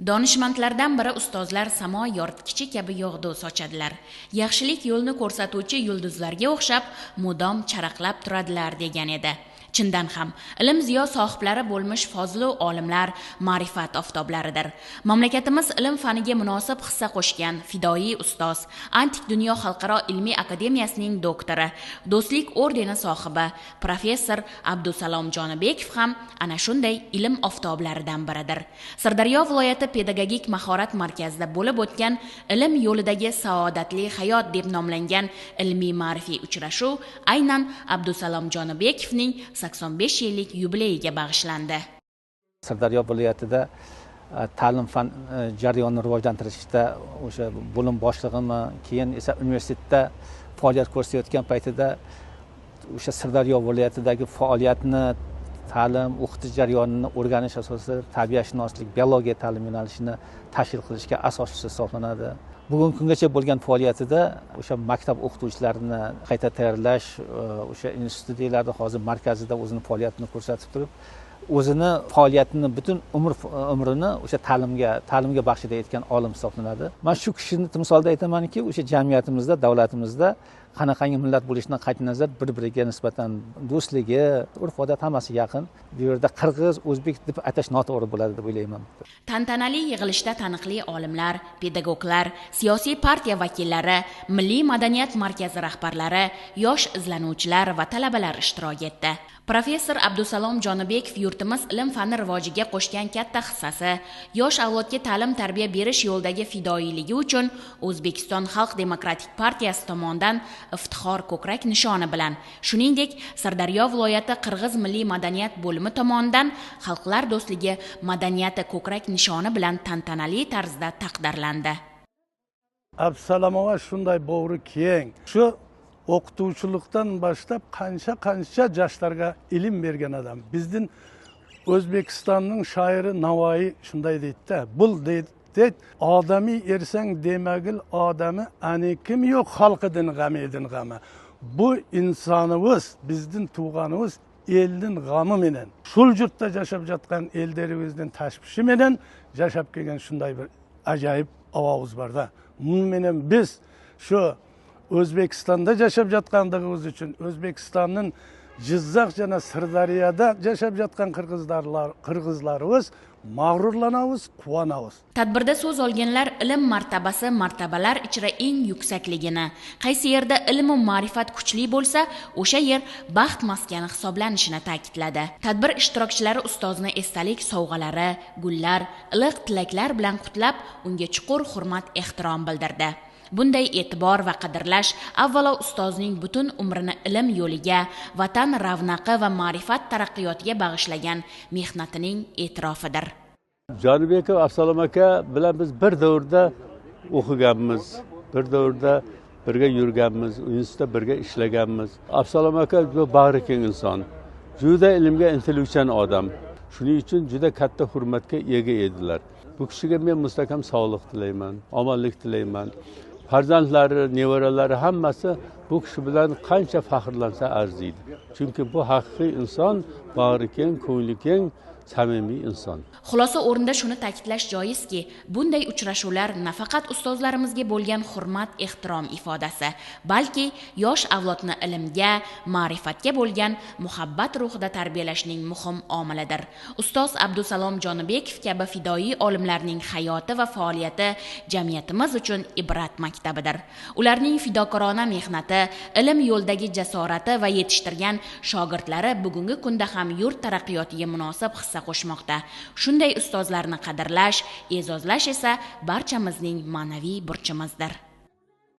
Donishmandlardan biri ustozlar samo yoritgichi kabi yog'du sochadilar. Yaxshilik yo'lni ko'rsatuvchi yulduzlarga o'xshab mudom charaqlab turadilar degan edi. Chindan ham ilm ziyo sohiblari bo'lmish fozil olimlar ma'rifat oftoblaridir. Mamlakatimiz ilm faniga munosib hissa qo'shgan fidoyi ustoz, Antik dunyo xalqaro ilmiy akademiyasining doktori, Do'stlik ordeni sohibi professor Abdusalom Jonibekov ham ana shunday ilm oftoblaridan biridir. Sirdaryo viloyati pedagogik mahorat markazida bo'lib o'tgan Ilm yo'lidagi saodatli hayot deb nomlangan ilmiy ma'rifiy uchrashuv aynan Abdusalom Jonibekovning 85 yillik yubileyiga bag'ishlandi. Sirdaryo viloyatida ta'lim fan jarayonini rivojlantirishda o'sha bo'lim boshlig'imi, keyin esa universitetda faoliyat ko'rsatayotgan paytida o'sha Sirdaryo viloyatidagi faoliyatni, ta'lim, o'qitish jarayonini o'rganish asosida tabiatshunoslik, biologiya ta'lim yo'nalishini tashkil qilishga asoschisi hisoblanadi. Bugungi kungacha bo'lgan faoliyatida o'sha maktab o'qituvchilarini qayta tayyorlash, o'sha institut deyiladi, hozir markazida o'zini faoliyatini ko'rsatib turib, o'zini faoliyatini butun umrini o'sha ta'limga baxsh etgan olim hisoblanadi. Men shu kishini timsolida aytamanki, o'sha jamiyatimizda, davlatimizda qanaqangi millat bo'lishidan qat'iy nazar bir-biriga nisbatan do'stligi, urf-odat hammasi yaqin. Bu yerda qirg'iz, o'zbek deb atash noto'g'ri bo'ladi deb o'ylayman. Tantanali yig'ilishda taniqli olimlar, pedagoglar, siyosiy partiya vakillari, Milliy madaniyat markazi rahbarlari, yosh izlanuvchilar va talabalar ishtirok etdi. Professor Abdusalom Jonibekov yurtimiz ilm fani rivojiga qo'shgan katta hissasi, yosh avlodga ta'lim-tarbiya berish yo'lidagi fidoyiligi uchun O'zbekiston Xalq Demokratik partiyasi tomonidan iftixor ko'krak nishoni bilan, shuningdek, Sirdaryo viloyati Qirg'iz Milliy madaniyat bo'limi tomonidan Xalqlar do'stligi madaniyati ko'krak nishoni bilan tantanali tarzda taqdirlandi. Abdusalom aka shunday bo'g'ri keng, shu o'qituvchilikdan boshlab qancha-qancha yoshlarga ilm bergan odam. Bizning O'zbekistonning shoiri Navoiy shunday deydi-da, bul deydi, odamiy ersang demagil odami, ani kim yo'q xalqidin g'ami edin g'ami. Bu insonimiz, bizning tug'animiz elning g'ami menen, shul yurtda yashab yotgan ellerimizning tashvishi menen yashab kelgan shunday bir ajoyib ovoz bor-da. Bunun menen biz shu O'zbekistonda yashab yotganligimiz uchun, O'zbekistonning Jizzax jana Sirdaryoda yashab yotgan qirg'izlarimiz mag'rurlanamiz, quvonamiz. Tadbirda so'z olganlar ilm martabasi martabalar ichra eng yuksakligini, qaysi yerda ilm va ma'rifat kuchli bo'lsa, o'sha yer baxt maskani hisoblanishini ta'kidladi. Tadbir ishtirokchilari ustozni esdalik sovg'alari, gullar, iliq tilaklar bilan qutlab, unga chuqur hurmat, ehtirom bildirdi. Bunday e'tibor va qadrlash avvalo ustozning butun umrini ilm yo'liga, vatan ravnaqi va ma'rifat taraqqiyotiga bag'ishlagan mehnatining e'tirofidir. Jonibekov Abdusalom aka bilan biz bir davrda o'qiganmiz, bir davrda birga yurganmiz, institutda birga ishlaganmiz. Abdusalom aka juda bag'rikeng inson, juda ilmga intiluvchan odam. Shuning uchun juda katta hurmatga ega edilar. Bu kishiga men mustahkam sog'liq tilayman, omonlik tilayman. Farzandlari, nevaralari hammasi bu kishi bilan qancha faxrlansa arziydi. Chunki bu haqiqiy inson, bag'ri keng, ko'ngli keng, samimiy inson. Xulosa o'rnida shuni ta'kidlash joizki, bunday uchrashuvlar nafaqat ustozlarimizga bo'lgan hurmat, ehtirom ifodasi, balki yosh avlodni ilmga, ma'rifatga bo'lgan muhabbat ruhida tarbiyalashning muhim omilidir. Ustoz Abdusalom Jonibekov kabi fidoyi olimlarning hayoti va faoliyati jamiyatimiz uchun ibrat maktabidir. Ularning fidokorona mehnati, ilm yo'lidagi jasorati va yetishtirgan shogirdlari bugungi kunda ham yurt taraqqiyotiga munosib hissa qo'shmoqda. Shunday ustozlarni qadrlash, e'zozlash esa barchamizning ma'naviy burchimizdir.